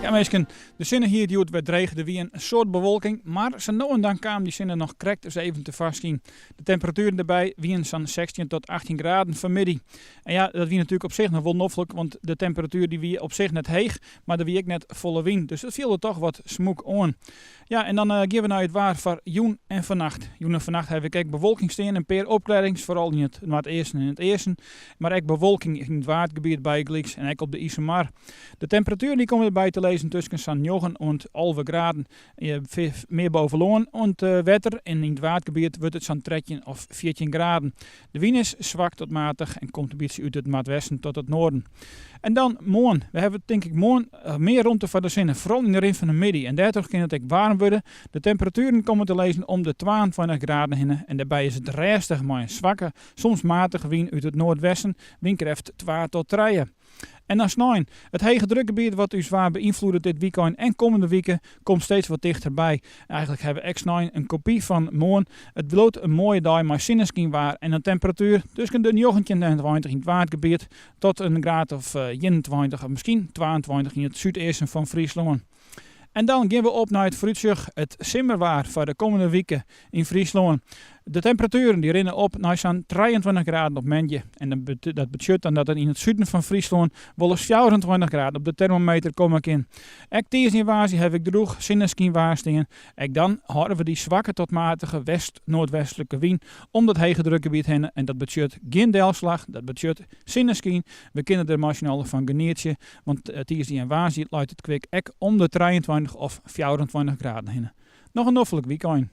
Ja minsken, de sinne hie it hjoed wer dreech. Der wie in soad bewolking, mar sa no en dan kaam dy sinne noch krekt ris even tefoarskyn. De temperatueren derby wienen sa'n 16 tot 18 graden fanmiddei. En ja, dat wie natuerlik op sich noch wol noflik, want de temperatuer dy wie op sich net heech, mar der wie ek net folle wyn, dus it fielde toch wat smûk oan. Ja, en dan gean we nei it waar foar jûn en fannacht. Jûn en fannacht haw ik ek bewolking stean, in pear opklearrings, foaral yn it noardeasten en it easten, mar ek bewolking yn it Waadgebiet bygelyks en ek op de Iselmar. De temperatueren dy komme derby te lizzen tusken sa'n njoggen oant 11 graden. Mear bovenlân oant wetter en yn it Waadgebiet wurdt it sa'n 13 of 14 graden. De wyn is swak tot matich en komt in bytsje út it noardwesten tot it noarden. En dan moarn. We hawwe tink ik moarn mear romte foar de sinne, foaral yn de rin fan de middei. En dêrtroch kin it ek waarm wurde. De temperatueren komme te lizzen om de 22 graden hinne en dêrby is it rêstich mei in swakke, soms matige wyn út it noardwesten, wynkrêft twa tot trije. En dan snein. It hege drukgebiet wat ús waar beynfloedet dit wykein en kommende wike komt steeds wat tichterby. Eigenlik hawwe we ek snein in kopy fan moarn. It bliuwt in moaie dei mei sinneskynwaar en in temperatuer tusken de 19 en 20 yn it Waadgebiet tot in graad of 21 of miskien 22 yn it súdeasten fan Fryslân. En dan gean we op nei it foarútsjoch, it simmerwaar foar de kommende wike yn Fryslân. De temperatueren dy rinne op nei sa'n 23 graden op moandei. En dat betsjut dan dat it yn it suden fan Fryslân wolris 24 graden op de termometer komme kin. Ek tiisdei en woansdei haw ik drûch sinneskynwaar stean. Ek dan hâlde we dy swakke tot matige west-noardwestlike wyn om dat hege drukgebiet hinne en dat betsjut gjin delslach, dat betsjut sinneskyn. We kinne der mei syn allen fan genietsje. Want tiisdei en woansdei leit it kwik ek om de 23 of 24 graden hinne. Noch in noflik wykein.